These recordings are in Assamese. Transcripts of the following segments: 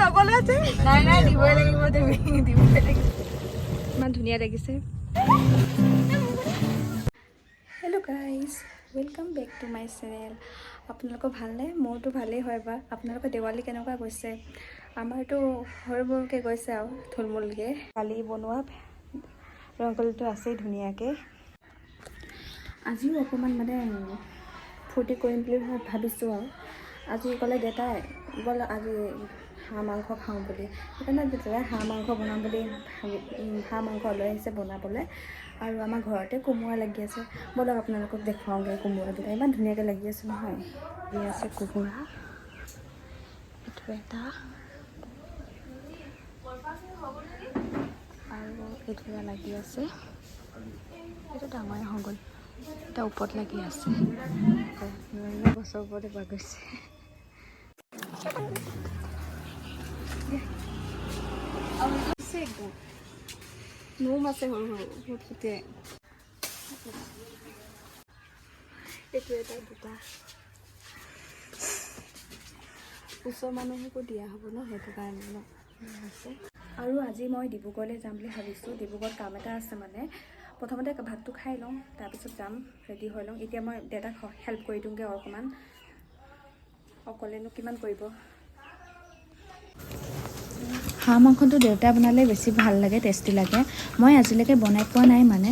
নগ'লা যে। নাই নাই, দিবই লাগিব, তুমি দিবই লাগিব। ইমান ধুনীয়া লাগিছে। Hello guys, welcome back to my channel. আপোনালোকৰ ভালনে? মোৰতো ভালেই হয়। বা আপোনালোকৰ দেৱালী কেনেকুৱা গৈছে? আমাৰতো সৰু সৰুকৈ গৈছে আৰু থুলমূলকৈ। কালি বনোৱা ৰংগোলীটো আছেই ধুনীয়াকৈ। আজিও অকণমান মানে ফূৰ্তি কৰিম বুলি ভাবিছোঁ। আৰু আজি ক'লে দেউতাই, ব'ল আজি হাঁহ মাংস খাওঁ বুলি। সেইকাৰণে দেউতাই হাঁহ মাংস বনাম বুলি ভাবি হাঁহ মাংস লৈ আহিছে বনাবলৈ। আৰু আমাৰ ঘৰতে কোমোৰা লাগি আছে। ব'লক, আপোনালোকক দেখুৱাওঁগৈ কোমোৰাকেইটা। ইমান ধুনীয়াকৈ লাগি আছে নহয়। লাগি আছে কোমোৰা। এইটো এটা আৰু এইটো এটা লাগি আছে। এইটো ডাঙৰে হৈ গ'ল, এটা ওপৰত লাগি আছে। গছৰ ওপৰতে পোৱা গৈছে। আছে একদম নোম আছে, সৰু সৰু, বহুত ফুটে। এইটো এটা, দুটা। ওচৰ মানুহকো দিয়া হ'ব ন, সেইটো কাৰণে ন আছে। আৰু আজি মই ডিব্ৰুগড়লৈ যাম বুলি ভাবিছোঁ। ডিব্ৰুগড়ত কাম এটা আছে। মানে প্ৰথমতে ভাতটো খাই লওঁ, তাৰপিছত যাম। ৰেডি হৈ লওঁ। এতিয়া মই দেউতাক হেল্প কৰি দিওঁগৈ অকণমান। অকলেনো কিমান কৰিব? হাঁহ মাংসটো দেউতাই বনালে বেছি ভাল লাগে, টেষ্টি লাগে। মই আজিলৈকে বনাই পোৱা নাই মানে।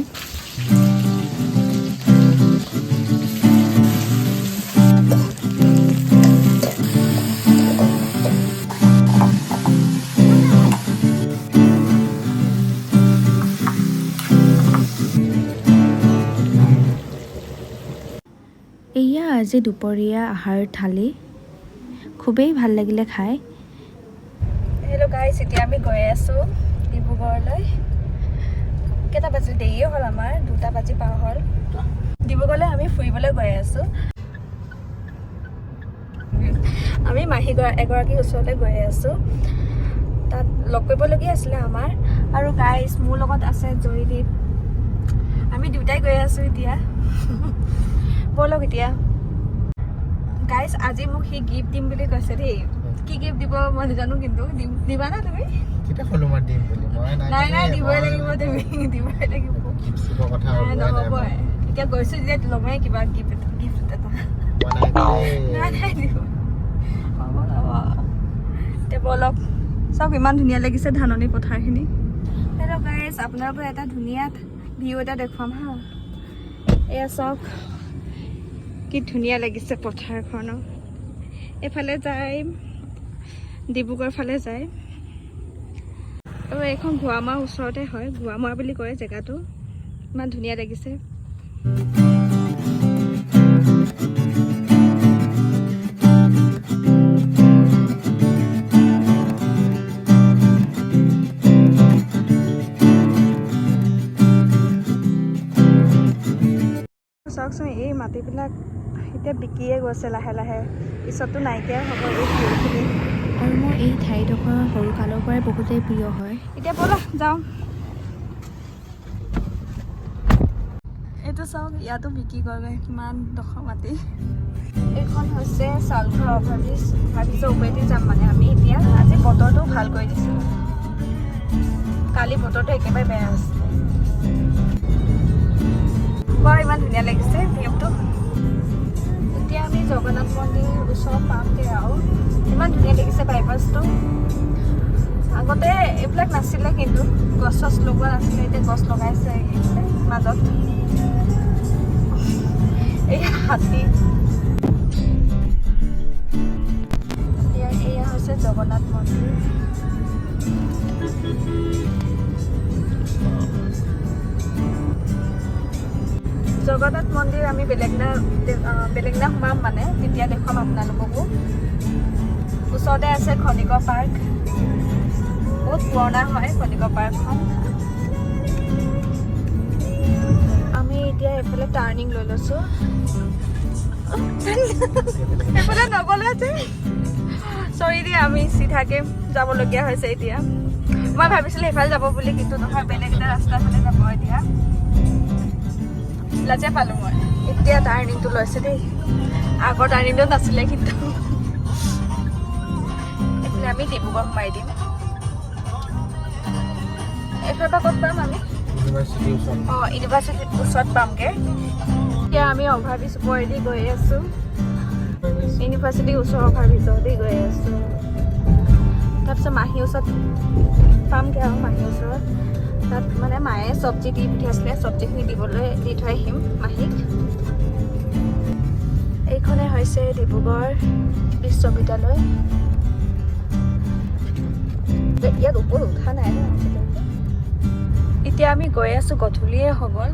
এয়া আজি দুপৰীয়া আহাৰ থালি। খুবেই ভাল লাগিলে খাই। হেল্ল' গাইছ, এতিয়া আমি গৈ আছোঁ ডিব্ৰুগড়লৈ। কেইটা বাজিল? দেৰিয়ে হ'ল আমাৰ, 2টা বাজি পাৰ হ'ল। ডিব্ৰুগড়লৈ আমি ফুৰিবলৈ গৈ আছোঁ। আমি মাহী এগৰাকীৰ ওচৰলৈ গৈ আছোঁ। তাত লগ কৰিবলগীয়া আছিলে আমাৰ। আৰু গাইজ, মোৰ লগত আছে জয়দীপ। আমি দুয়োটাই গৈ আছোঁ এতিয়া। ব'লক এতিয়া। গাইজ, আজি মোক সি গিফ্ট দিম বুলি কৈছে দেই। কি গিফ্ট দিব মই নাজানো, কিন্তু দিবা না তুমি? কেতিয়া ক'লো মই দিম বুলি? মই নাই নাই, দিবই লাগিব, তুমি দিবই লাগিব। গিফ্ট চিফ্টৰ কথা নাই। ওলোৱাই নাই। নহ'বই। এতিয়া গৈছোঁ যেতিয়া ল'মেই কিবা গিফ্ট এটা। মই নাই দেই। নাই নাই, দিব হ'ব হ'ব। এতিয়া ব'লক। চাওক, ইমান ধুনীয়া লাগিছে ধাননি পথাৰখিনি। হেল্ল' গাইজ, আপোনালোকৰ এটা ধুনীয়া ভিউ এটা দেখুৱাম হা। এয়া চাওক, কি ধুনীয়া লাগিছে পথাৰখনৰ। এইফালে যায়, ডিব্ৰুগড় ফালে যায়। আৰু এইখন গোৱামাৰ ওচৰতে হয়। গোৱামাৰ বুলি কয় জেগাটো। ইমান ধুনীয়া লাগিছে। চাওকচোন, এই মাটিবিলাক এতিয়া বিকিয়ে গৈছে লাহে লাহে। পিছততো নাইকিয়াই হ'ব এই ভিউখিনি। আৰু মোৰ এই ঠাইডোখৰ সৰু কালৰ পৰাই বহুতেই প্ৰিয় হয়। এতিয়া ব'লা যাওঁ। এইটো চাওক, ইয়াতো বিক্ৰী কৰে কিমান ডোখৰ মাটি। এইখন হৈছে চাউলখোৱা অভাৰব্ৰিজ। অভাৰব্ৰিজৰ ওপৰেদি যাম মানে আমি এতিয়া। আজি বতৰটো ভাল কৰি দিছে। কালি বতৰটো একেবাৰে বেয়া আছিলে। বৰ ইমান ধুনীয়া লাগিছে ভিউটো। এতিয়া আমি জগন্নাথ মন্দিৰ ওচৰত পামগৈ। আৰু ইমান ধুনীয়া লাগিছে বাইপাছটো। আগতে এইবিলাক নাছিলে কিন্তু, গছ চছ লগোৱা নাছিলে। এতিয়া গছ লগাইছে এইফালে মাজত। এই হাতী। এয়া হৈছে জগন্নাথ মন্দিৰ। জগন্নাথ মন্দিৰ আমি বেলেগ দিনা সোমাম, মানে তেতিয়া দেখুৱাম আপোনালোককো। ওচৰতে আছে খনিকৰ পাৰ্ক। বহুত পুৰণা হয় খনিকৰ পাৰ্কখন। আমি এতিয়া এইফালে টাৰ্ণিং লৈ লৈছোঁ। এইফালে নগ'লে যে, চৰি দেই, আমি চিধাকে যাবলগীয়া হৈছে এতিয়া। মই ভাবিছিলোঁ সেইফালে যাব বুলি, কিন্তু নহয়, বেলেগ এটা ৰাস্তাৰ ফালে যাব এতিয়া। লাজে পালোঁ মই। এতিয়া টাৰ্ণিংটো লৈছে দেই। আগৰ টাৰ্ণিংটো নাছিলে কিন্তু। এইফালে আমি ডিব্ৰুগড় সোমাই দিম। এইফালৰ পৰা ক'ত পাম আমি? ইউনিভাৰ্চিটিৰ ওচৰত। অঁ, ইউনিভাৰ্চিটিৰ ওচৰত পামগৈ। এতিয়া আমি অভাৰব্ৰিজ ওপৰেদি গৈ আছোঁ। ইউনিভাৰ্চিটিৰ ওচৰৰ অভাৰব্ৰিজদি গৈ আছোঁ। তাৰপিছত মাহীৰ ওচৰত পামগৈ আৰু মাহীৰ ওচৰত তাত মানে মায়ে চব্জি দি পঠিয়াইছিলে, চব্জিখিনি দিবলৈ দি থৈ আহিম মাহীক। এইখনে হৈছে ডিব্ৰুগড় বিশ্ববিদ্যালয়। ইয়াত ওপৰত উঠা নাই ন আজিলৈকে। এতিয়া আমি গৈ আছোঁ, গধূলিয়ে হৈ গ'ল।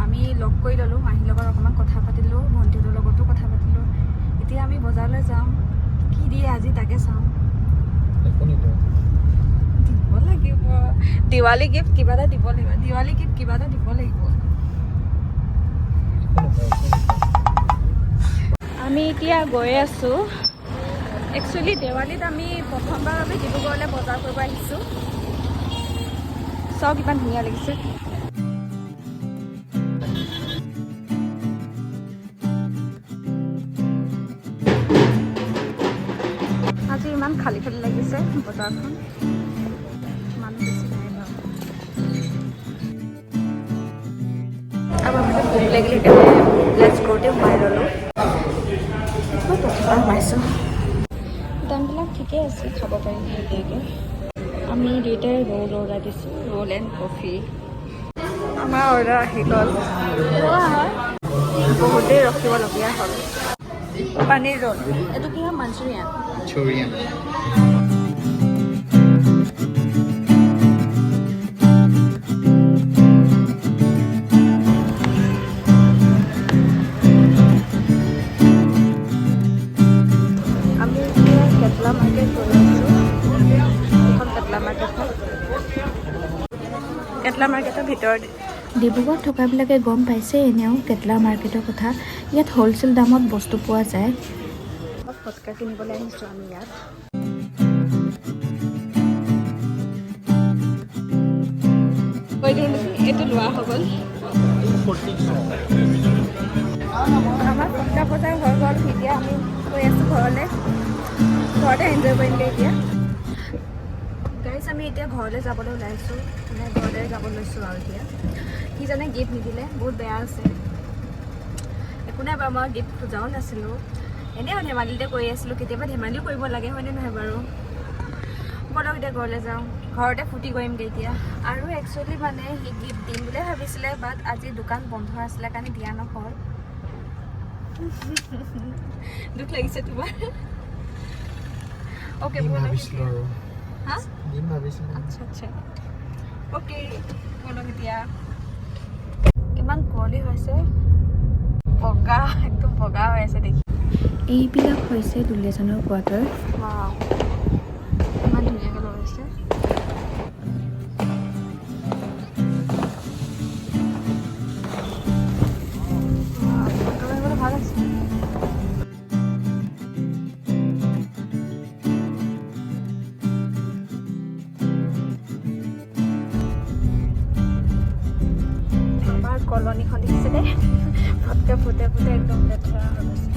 আমি লগ কৰি ল'লোঁ, মাহীৰ লগত অকণমান কথা পাতিলোঁ, ভণ্টিহঁতৰ লগতো কথা পাতিলোঁ। এতিয়া আমি বজাৰলৈ যাম। কি দিয়ে আজি তাকে চাওঁ। একো নিদিওঁ। দিব লাগিব, দিৱালী গিফ্ট কিবা এটা দিব লাগিব। দিৱালী গিফ্ট কিবা এটা দিব লাগিব। একো নকওঁ, একো নকওঁ। আমি এতিয়া গৈ আছোঁ। একচুৱেলি দেৱালীত আমি প্ৰথমবাৰ বাবে ডিব্ৰুগড়লৈ বজাৰ কৰিব আহিছোঁ। চাওক, ইমান ধুনীয়া লাগিছে। আজি ইমান খালী খালী লাগিছে বজাৰখন, মানুহ বেছি নাই বাৰু। আৰু মানে ভোক লাগিলে, সেইকাৰণে let's গ'তে সোমাই ল'লোঁ। তথা সোমাইছোঁ। দামবিলাক ঠিকে আছে, খাব পাৰি ধুনীয়াকৈ। আমি দুয়োটাই ৰোল অৰ্ডাৰ দিছোঁ, ৰোল এণ্ড কফি। আমাৰ অৰ্ডাৰ আহি গ'ল। বহুত দেৰি ৰখিবলগীয়া হ'ল। পানীৰ ৰোল, এইটো কি হয়? মাঞ্চুৰিয়ান। চুৰিয়ান। আমি এতিয়া কেটলা মাৰ্কেট গৈ আছোঁ। এইখন কেটলা মাৰ্কেটখন, কেটলা মাৰ্কেটৰ ভিতৰত। ডিব্ৰুগড়ত থকাবিলাকে গম পাইছে এনেও কেটলা মাৰ্কেটৰ কথা। ইয়াত হ'লচেল দামত বস্তু পোৱা যায়। ফটকা কিনিবলৈ আহিছোঁ আমি ইয়াত। এইটো লোৱা হৈ গ'ল। আমাৰ ফটকা বজাৰ হৈ গ'ল। এতিয়া আমি গৈ আছোঁ ঘৰলৈ। ঘৰতে এনজয় কৰিমগৈ এতিয়া। গাইজ, আমি এতিয়া ঘৰলৈ যাবলৈ ওলাইছোঁ, মানে ঘৰলৈ যাব লৈছোঁ আৰু এতিয়া। সি জানে গিফ্ট নিদিলে, বহুত বেয়া আছে। একো নাই বাৰু, মই গিফ্ট খোজাও নাছিলোঁ, এনেই ধেমালিতে কৰি আছিলোঁ। কেতিয়াবা ধেমালিও কৰিব লাগে, হয়নে নহয় বাৰু? ব'লক, এতিয়া ঘৰলৈ যাওঁ, ঘৰতে ফূৰ্তি কৰিমগৈ এতিয়া। আৰু একচুৱেলি মানে সি গিফ্ট দিম বুলিয়ে ভাবিছিলে, বাট আজি দোকান বন্ধ আছিলে কাৰণে দিয়া নহ'ল। দুখ লাগিছে তোমাৰ? অ'কে। দিম ভাবিছিলোঁ আৰু। হা? দিম ভাবিছিলোঁ। আচ্ছা, অ'কে, ব'লক এতিয়া। কিমান কুঁৱলী হৈছে, বগা, একদম বগা হৈ আছে দেখি। এইবিলাক হৈছে দুলীয়াজানৰ কোৱাৰ্টাৰ। ৱাও, ইমান ধুনীয়াকৈ লগাইছে। Wow, photo মাৰিবলৈ ভাল আছে। আমাৰ কলনীখন দেখিছেনে? ফটকা ফুটে ফুটে একদম লেতেৰা হৈ গৈছে।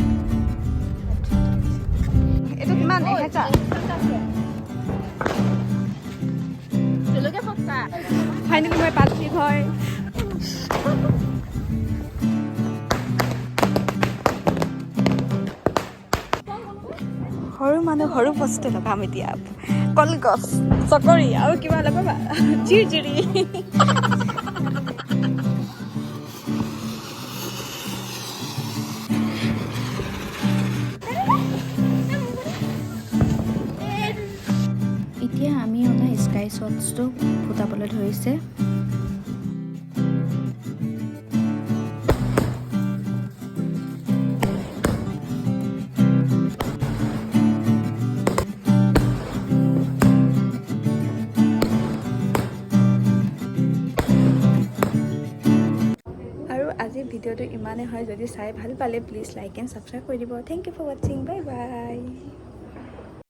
এইটো কিমান? 1000। ফাইনেলি মই পালোহি ঘৰ। সৰু মানুহ, সৰু বস্তু লগাম এতিয়া। কলগছ, চকৰি আৰু কিবা লগাবা, জিৰজিৰি। এতিয়া আমি অনা স্কাই শ্বটছটো ফুটাবলৈ ধৰিছে। আৰু আজি ভিডিঅ'টো ইমানেই হয়। যদি চাই ভাল পালে প্লিজ লাইক এণ্ড ছাবস্ক্ৰাইব কৰি দিব। Thank you for watching, bye bye.